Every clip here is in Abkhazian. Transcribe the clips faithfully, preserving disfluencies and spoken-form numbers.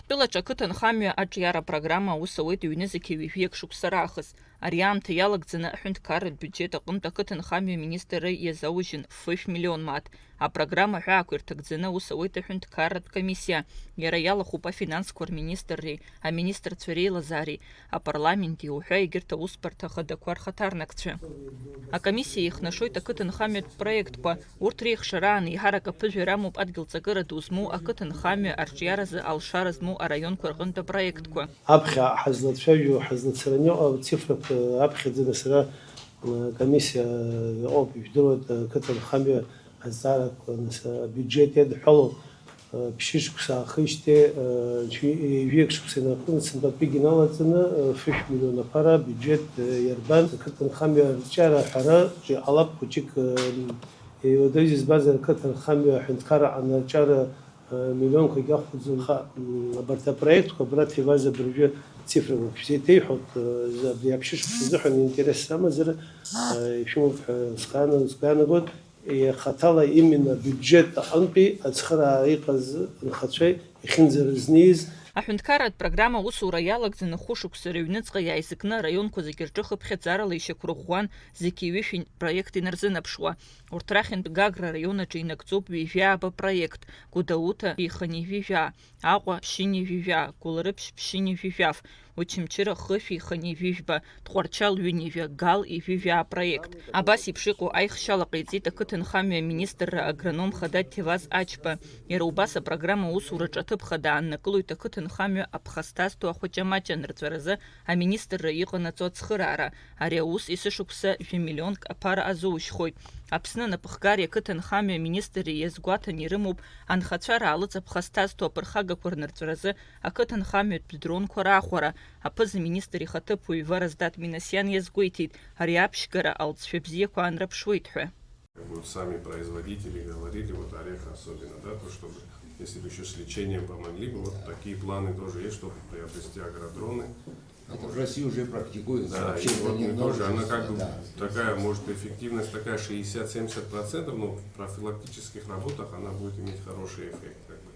Тәылаҿы ақыҭанхамҩа аҿиара программа аус ауеит ҩнызқьи ҩажәи акы шықәса раахыс. Ари аамҭа иалагӡаны аҳәынҭқарратә биуџьет аҟынтә ақыҭанхамҩа аминистрра иазаужьын фышә миллион мааҭ. Апрограмма аҳәаақәа ирҭагӡаны аус ауеит аҳәынҭқарратә комиссиа. Иара иалахәуп афинансқәа рминистрреи, аминистрцәа реилазаареи, апарламенти уҳәа егьырҭ аусбарҭа ахадақәа рхаҭарнакцәа. Акомиссиа ихнашоит ақыҭанхамҩатә проектқәа. Урҭ реихшараан еиҳарак аԥыжәара амоуп адгьыл ҵакыра ду змоу ақыҭанхамҩа арҿиаразы алшара змоу араионқәа рҟынтә апроектқәа. Аԥхьа ҳазлацәажәо, ҳазлацараны иҟоу ацифрақәа аԥхьаӡаны сара, м, комиссиа ыҟоуп, ижәдыруеит, ақыҭанхамҩа азҵаарақәа, нас, абиуџьет иадҳәалоу, ԥшьышықәса аахижьҭеи, ҩажәи-, ҩажәиак шықәса инаркны, сынтәатәигьы иналаҵаны, фышә миллион аԥара абиуџьет иарбан, ақыҭанхамҩа арҿиара аҳәара иҟалап хәыҷык, иуадаҩыз избазар, ақыҭанхамҩа аҳәынҭқарра аҟны арҿиара миллионқәагьы ахәаӡом. Аха, м, абарҭ апроектқәа абра Ҭеваз абыржәы цифрақәак шәзеиҭеиҳәоит, э, за-, абри аԥшьышықәса азыҳәан интерес амазар, э, ишәымоуп ҳәа сгәаана-, сгәаанагоит. Хаҭала именно абиуџьет аҟынтәи ацхыраара иҟаз анхацәа иахьынӡарызнеиз. Аҳәынҭқарратә программа аусура иалагӡаны хәышықәса рыҩныҵҟа иааизакны араионқәа зегьы рҿы хыԥхьаӡарала ишьақәырӷәӷәан, зқьи ҩышәи проект инарзынаԥшуа. Урҭ рахьынтә Гагра араион аҿы инагӡоуп ҩажәи ааба проект, Гәдоуҭа, Шәи хынҩажәи жәаа, Аҟәа, Ԥшьынҩажәи жәаа, Гәылрыԥшь, Ԥшьынҩажәи жәаф, Очамчыра, Хышә, Ихынҩажәи жәба, Тҟәарчал, ҩынҩажәа, Гал, ҩажәи жәаа проект. Абас еиԥш иҟоу аихшьала ҟаиҵеит ақыҭанхамҩа аминистрра агроном хада Ҭеваз Ачба. Иара убас апрограмма аусураҿы аҭыԥ хада ааннакылоит ақыҭанхамҩа аԥхасҭазҭо ахәаҷамаҷ анырҵәаразы аминистрра иҟанаҵо ацхыраара. Ари аус есышықәса жәа-миллионк аԥара азоужьхоит. Аԥсны анапхгареи ақыҭанхамҩа аминистрреи иазгәаҭаны ирымоуп анхацәа раалыҵ аԥхасҭазҭо аԥырхагақәа рнырҵәаразы ақыҭанхамҩатә дронқәа раахәара. Аԥыза-министр ихаҭыԥуаҩ Вараздат Минасиан иазгәеиҭеит, ари аԥшьгара алҵшәа бзиақәа аанрыԥшуеит ҳәа. Будут сами производители говорили, вот ореха особенно, да, то, чтобы, если бы ещё с лечением помогли бы, вот такие планы тоже есть, чтобы приобрести агродроны. Это в России уже практикуется. Да, и вообще это вот не мы тоже, новшество, она как бы да. Такая, может, эффективность такая шестьдесят-семьдесят процентов, но в профилактических работах она будет иметь хороший эффект, как бы.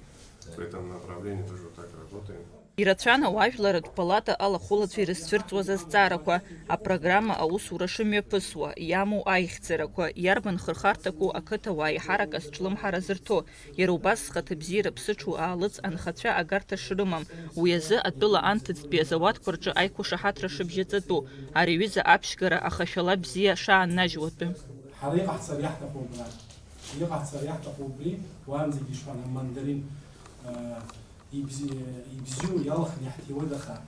Да. В этом направлении тоже вот так работаем. Ирацәан ауаажәларратә палата алахәылацәа ирызцәырҵуаз азҵаарақәа, апрограмма аусура шымҩаԥысуа, иамоу аихьӡарақәа, иарбан хырхарҭақәоу ақыҭауаа еиҳарак азҿлымҳара зырҭо, иара убас зхаҭабзиара ԥсыҽу аалыҵ анхацәа агарҭа шрымам, уи азы атәыла анҭыҵтәи азауадқәа рҿы аиқәышаҳаҭра шыбжьаҵатәу, ари аҩыза аԥшьгара ахашәала бзиа шааннажьуатәы. Ҳара иҟаҳҵар иаҳҭаху абра, иҟаҳҵар иаҳҭаху убри, уаанӡагьы ишҳәан, амандарин, э, ибзи-, ибзиоу иалхны иаҳҭиуеит, аха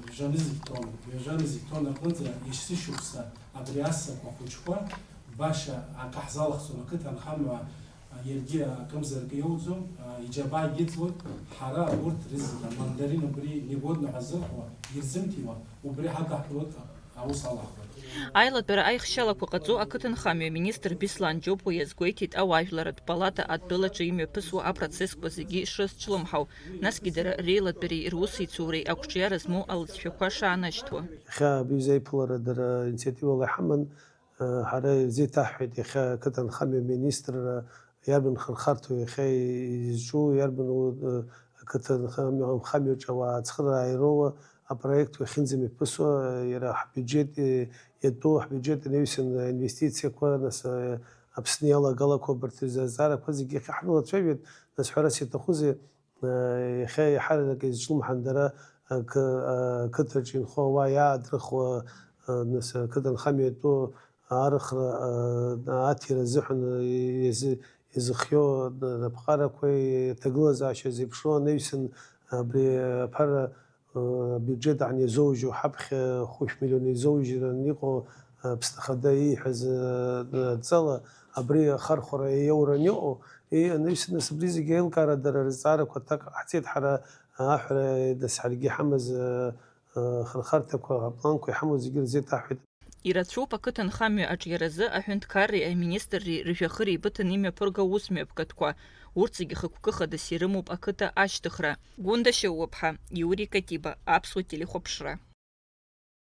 ҩажәа зегь тонн, ҩажәа зегь тонн аҟынӡа есышықәса абри асақәа хәыҷқәа баша акы ҳзалахәӡом, ақыҭанхамҩа, а, иаргьы акымзарак иоуӡом, а, иџьабаагьы ыӡуеит, ҳара урҭ рызегь амандарин убри негодно ҳәа зырҳәо, ирзымҭиуа, убри ҳадаҳкылоит, а, аус алаҳхуеит. Аилатәара аихшьалақәа ҟаҵо ақыҭанхамҩа министр Беслан Џьопуа иазгәеиҭеит ауаажәларратә палата атәылаҿы имҩаԥысуа апроцессқәа зегьы шрызҿлымҳау, насгьы дара реилатәареи русеицуреи ақәҿиара змоу алҵшәақәа шаанашьҭуа. Иахьа абри аиԥылара дара инициативала иҳаман, ҳара ирзеиҭаҳҳәеит, иахьа ақыҭанхамҩа министрра иарбан хырхарҭоу, иахьа изҿу иарбан, ақыҭанхамҩаҿы ауаа ацхыраара ироуа апроект уахьынӡамҩаԥысуа, иара ҳбиуџьет иатәу, ҳбиуџьет инаҩсан аинвестициақәа, нас, Аԥсны иалагалақәоу абарҭ рзы азҵаарақәа зегьы иахьа ҳрылацәажәеит, нас ҳәарас иаҭахузеи, Иахьа еиҳарак изҿлымҳан дара, ақы-, ақыҭаҿы инхо ауаа иаадрыхуа, нас ақыҭанхамҩа иатәу арыхра, аҭира азыҳәан иазы-, изыхиоу аԥҟарақәеи аҭагылазаашьа зеиԥшроу анаҩсан абри аԥара, абиуџьет аан иазоужьу ҳаԥхьа хәышә миллион изоужьран иҟоу Аԥсны Ахада ииҳәаз адҵала абри ахархәара иаиоуран иҟоу, И, анаҩс, нас, абри зегьы аилкаара дара рызҵаарақәа аҭак ҟаҳҵеит, ҳара аҳәара, нас, ҳаргьы иҳамаз, э, э, хырхарҭақәа, апланқәа иҳамоу зегьы рзеиҭаҳҳәеит. Ирацәоуп ақыҭанхамҩа аҿиаразы аҳәынҭқарреи аминистрреи рыжәҩахыр еибыҭан имҩаԥырго аусмҩаԥгатәқәа. Урҭ зегьы хықәкы хадас ирымоуп ақыҭа ашьҭыхра. Гәында Шьоуаԥҳа, Иури Катиба, Аԥсуа телехәаԥшра.